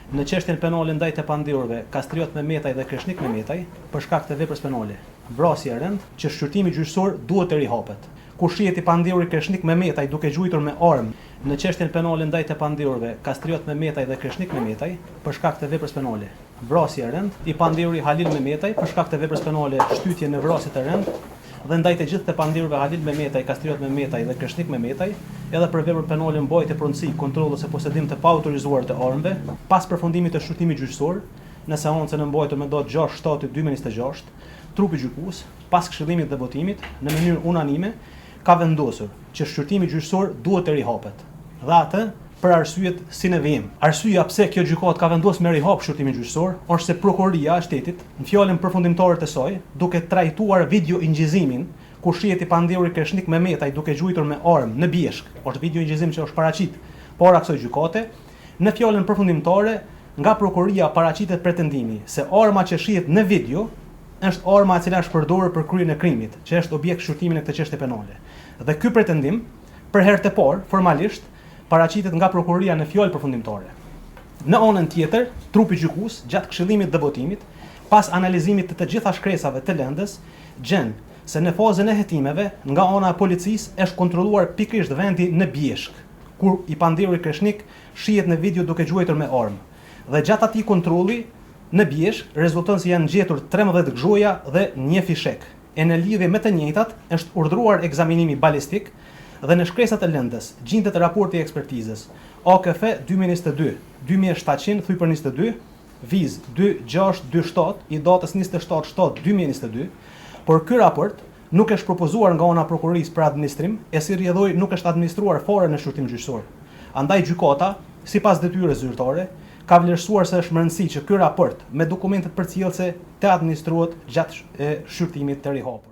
Në çështjen penale ndaj të pandehurve Kastriot Mehmetaj dhe Kreshnik Mehmetaj, për shkak të veprës penale, vrasje e rëndë, që shqyrtimi gjyqësor duhet të rihapet. Ku shihet i pandehuri Kreshnik Mehmetaj duke gjuajtur me armë në çështjen penale ndaj të pandehurve Kastriot Mehmetaj dhe Kreshnik Mehmetaj, për shkak të veprës penale, vrasje e rëndë, i pandehuri Halil Mehmetaj për shkak të veprës penale shtytje në vrasje të rëndë dhe ndaj të gjithë të pandehurve Halil Mehmetaj, Kastriot Mehmetaj dhe Kreshnik Mehmetaj, edhe për veprën penale mbajtje pronësi, kontroll ose posedim të paautorizuar të armëve, pas përfundimit të shqyrtimit gjyqësor, në seancën e mbajtur më datë 6 shtatë 2026, trupi gjykues, pas këshillimit dhe votimit, në mënyrë unanime, ka vendosur që shqyrtimi gjyqësor duhet të rihapet dhe atë për arsyet si në vijim. Arsyeja pse kjo gjykatë ka vendosur me rihap shqyrtimin gjyqësor është se prokuroria e shtetit, në fjalën përfundimtare të saj, duke trajtuar video inçizimin ku shihet i pandehuri Kreshnik Mehmetaj duke gjuajtur me armë në bjeshkë, është video inçizim që është paraqit para kësaj gjykate, në fjalën përfundimtare nga prokuroria paraqitet pretendimi se arma që shihet në video është arma e cila është përdorur për kryerjen e krimit, që është objekt shqyrtimi në këtë çështje penale. Dhe ky pretendim, për herë të parë, formalisht, paraqitet nga prokuroria në fjalë përfundimtare. Në anën tjetër, trupi gjykues, gjatë këshillimit dhe votimit, pas analizimit të të gjitha shkresave të lëndës, gjen se në fazën e hetimeve, nga ana e policisë është kontrolluar pikërisht vendi në Bjeshkë, ku i pandehuri Kreshnik shihet në video duke gjuajtur me armë. Dhe gjatë atij kontrolli, Në Bjeshkë rezulton se janë gjetur 13 gëzhoja dhe një fishek, e në lidhje me të njëjtat është urdhëruar ekzaminimi balistik dhe në shkresat e lëndës gjindet raporti i ekspertizës AKF 2022, 2700 thyper 22, vizë 2627 i datës 27 shtatë 2022, por ky raport nuk është propozuar nga ana e prokurorisë për administrim e si rrjedhojë nuk është administruar fare në shqyrtim gjyqësor. Andaj gjykata, sipas detyrës zyrtare, ka vlerësuar se është me rëndësi që ky raport me dokumentet përcjellëse të administrohet gjatë shqyrtimit të rihapur.